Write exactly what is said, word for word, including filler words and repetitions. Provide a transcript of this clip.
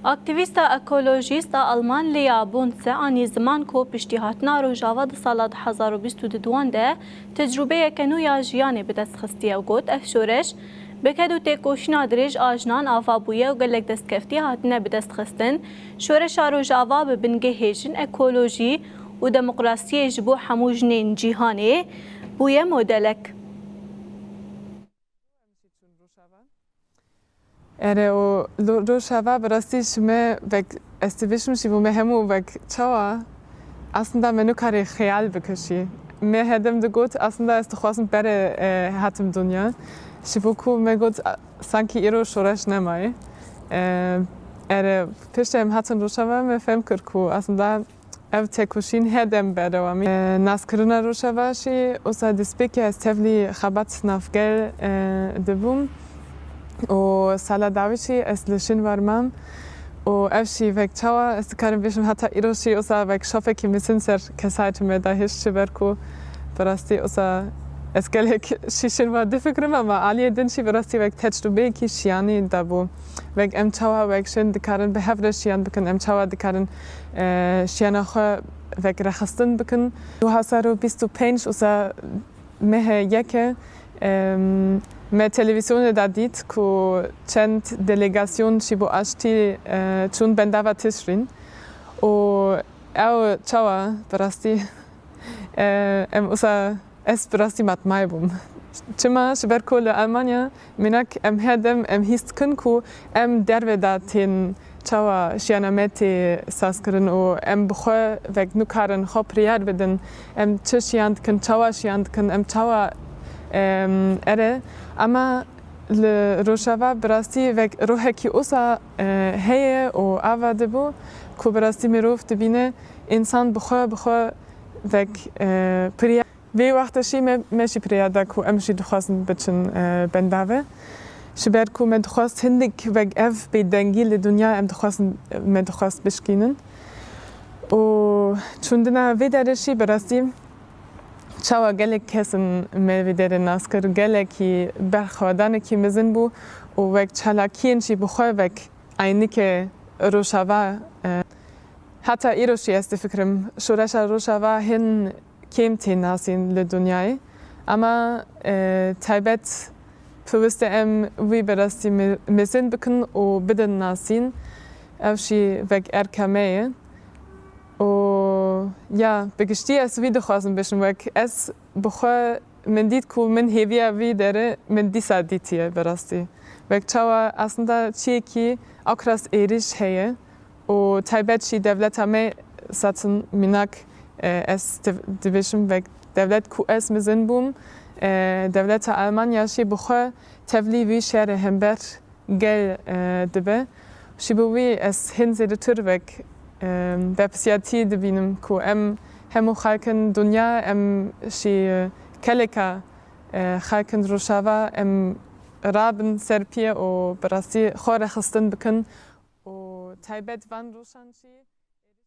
Aktîvîsta ekolojîst a Alman Lea Bunze anî ziman ku piştî hatina Rojava di sala du hezar û bîst û duduan de tecrûbeyeke nû ya jiyanê bi dest xistiye û got, ev şoreş bi ked û têkoşîna dirêj a jinan ava bûye û gelek destkeftî hatine bi dest xistin. Şoreşa Rojava bi bingehê jin, ekolojî û demokrasiyê ji bo hemû jinên cîhanê bûye modelek. Ere û lo- Rojava bi rastî ji me vek ez dibêjim jî bo me hemû vek çawa aslında me nikarê xeyal bike jî. Me hedem digot aslında ez dixwazim bere e, hatim dinya. Ji bo ku me got a- sankî îro şoreş nemaye. E, ere piştî em hatin Rojava me fehm kir ku aslında ev têkoşîn hedem berdewamî. E, naskirina Rojava jî wisa destpêkê ez tevlî xebat navgel e, dibûm û sala dawî jî ez li Şinwar mam û ev jî vek çawa ez dikarim bêjim heta îro jî wisa vek şafekî mezin ser kesayetê me de hişt ji ber ku bi rastî wisa ez gelek jî Şinwar difikirim ama aliyê din jî bi rastî vek tecrûbeyekî şiyanî de bû. Vek em çawa wek jin dikarin bi hev re şiyan bikin, em çawa dikarin e, şiyana xwe vek rexistin bikin. Du hezar û bîst û pênc wisa mehe yeke em, me televîzyonê de dît ku çend delegasyon jî bo aştî e, çûn bendava Tişrîn û ew çawa bi rastî e, em wisa Ez bi rastî matmayê bûm. Çima? Ji ber ku li Almanya mînak em her dem em hîs dikin ku em derve de tên çawa jiyana me tê sazkirin û em bi xwe vek nikarin xwe piryar bidin. Em çi jiyan dikin, çawa jiyan dikin, em çawa em, ere. Ama li Rojava bi rastî vek ruhekî wisa e, heye û ava dibû ku bi rastî mirov dibîne însan bi xwe bi xwe vek e, piryar Vê wextê jî me, me jî piryar da ku em jî dixwazin biçin e, bendave. Ji ber ku me dixwest hindik wek ev bêdengî li dinya em dixwazin, me dixwest bişkînin. Û çûndina vê derê jî bi rastî çawa gelek kesin me vê derê nas kir, gelekî berxwedanekî mezin bû û wek çalakiyên jî bi xwe wek eynike Rojava e, Heta îro jî ez difikirim, şoreşa Rojava hin kêm tê nasîn li dinyayê. Ama e, taybet pêwist e em wî bi rastî me- mezin bikin û bidin nasîn. Ev jî vek erka me ye. Û ya bi giştî ez wî dixwazim bêjim wek ez bi xwe min dît ku min hêviya vî derê min dîsa dîtiye bi rastî. Wek çawa aslında çiyekî akras êrîş heye. û taybet jî dewleta me satin mînak e, ez div- dibêjim vek dewlet ku ez mezin bûm, e, dewleta Almanya jî bi xwe tevlî vî şerê hember gel e, dibe. Ji bo wî ez hin zêdetir vek e, berpirsiyatî dibînim ku em hemû xelkin dinya em jî e, keleka e, xelkin Rojava em rabin ser piyê û bi rastî xwe rêxistin bikin. û taybet van rojan jî